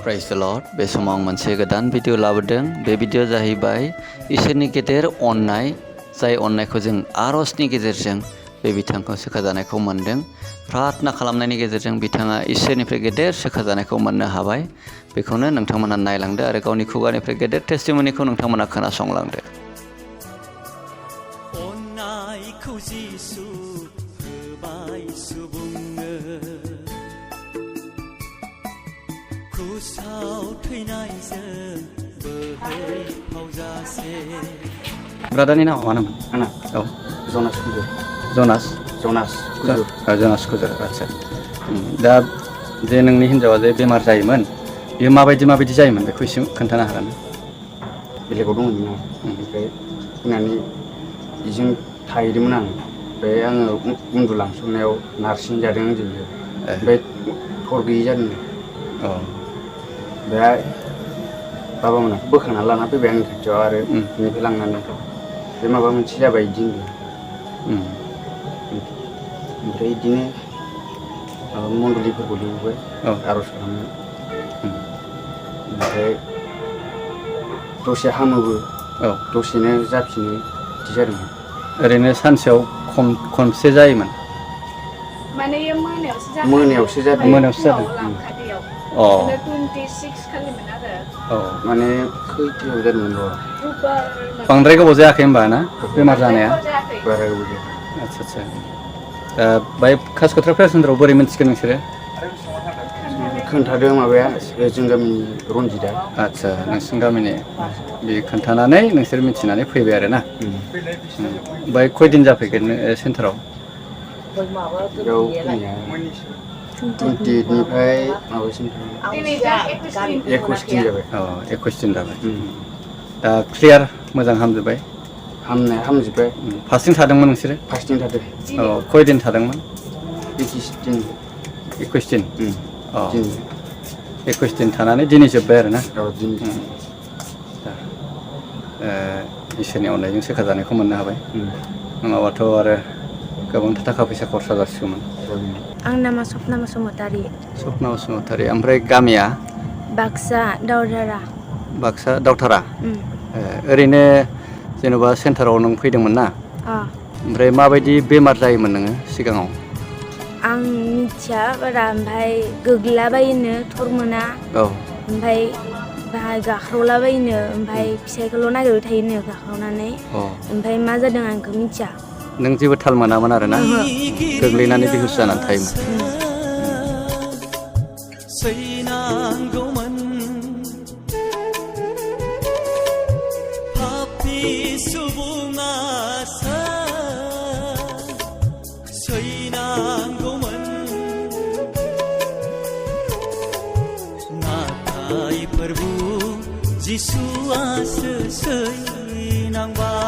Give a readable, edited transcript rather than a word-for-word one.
Praise the Lord. बे समाव मोनसे गोदान भिडिअ लाबोदों. बे भिडिअ जाहैबाय इसोरनि गेदेर अननाय, जाय अननायखौ जों आरजनि गेजेरजों बे बिथांखौ सोखाजानायखौ मोनदों. प्रार्थना खालामनायनि गेजेरजों बिथाङा इसोरनिफ्राय गेदेर सोखाजानायखौ मोननो हाबाय. बेखौनो नोंथांमोना नायलांदो आरो गावनि खुगानिफ्राय गेदेर टेस्टिमनिखौ नोंथांमोना खोनासंलांदो. अननायखौ जिसु होबाय सुबुंनो, खुसाव थैनायजों बोहैफावजासे. ब्रादारनि नामा मा नाममोन? आंना? औ, जनास कुजुर. जनास कुजुर. आदसा. दा जे नोंनि हिन्जावा जे बेमार जायोमोन, बेयो माबायदि जायोमोन बेखौ एसे खोन्थानो हागोन? बेलेगाव दंमोन आं, ओमफ्राय फैनानै बेजों थाहैदोंमोन आं. ओमफ्राय आङो उन्दुलांसननायाव नारसिन जादों आंजों, ओमफ्राय थर गैयि जादों. ओमफ्राय बाबामोना बोखांना लाना फैबाय आंनि खाथियाव, आरो बेनिफ्राय लांनानै बे माबा मोनसे जाबाय बिदि होनदों. ओमफ्राय बिदिनो माबा मण्डलिफोरखौ लिंबाय आर'ज खालामनो. ओमफ्राय दसे हामोबो, दसेनो जाफिनो बिदि जादोंमोन. ओरैनो सानसेयाव खनसे जायोमोन? माने मोनायावसो जादों. 26 खालिमोन आरो. माने खैथायाव जादोंमोन र'? बांद्राय गोबाव जायाखै होमबा ना बेमार जानाया? बारा गोबाव जायाखै. आदसा. बाय कासिकत्रा प्रेयार सेन्टाराव बोरै मिन्थिगोन नोंसोरो? खोन्थादों माबाया जों गामिनि रनजितआ. आदसा, नोंसिनि गामिनि बे खोन्थानानै नोंसोर मिथिनानै फैबाय आरो ना? ओमफ्राय खयदिन जाफैगोन सेन्टाराव? बेयाव फैनाया 28निफ्राय माबासिम 21 दिन जाबाय. 21 दिन जाबाय. दा क्लियार मोजां हामजोब्बाय? हामजोब्बाय. फास्टिं थादोंमोन नोंसोरो? फास्टिं थादों. खयदिन थादोंमोन? 21 दिन. 21 दिन? 21 दिन थानानै दिनै जोब्बाय आरो ना? इसोरनि अननायजों सोखाजानायखौ मोननो हाबाय. नङाबाथ' आरो गोबांथार थाखा फैसा खरसा जासिगौमोन. आंनि नामा स्वप्ना बसुमतारी. स्वप्ना बसुमतारी. ओमफ्राय गामिया? बाक्सा दावधारा. बाक्सा दावधारा? ओरैनो जेन'बा सेन्टाराव नों फैदोंमोन ना? ओमफ्राय माबायदि बेमार जायोमोन नोङो सिगाङाव? आं मिथिया बारा, ओमफ्राय गोग्लैलाबायोनो थर मोना, ओमफ्राय बाहाय गाख्रावलाबायोनो, ओमफ्राय फिसाइखौल' नागिरबाय थायोनो गाख्रावनानै. ओमफ्राय मा जादों आं बेखौ मिथिया. नों जेबो थाल मोनामोन आरो ना? गोग्लैनानै बेहुस जानानै थायोमोन. नाथाय प्रभु जिसुआसो सैनांबाय.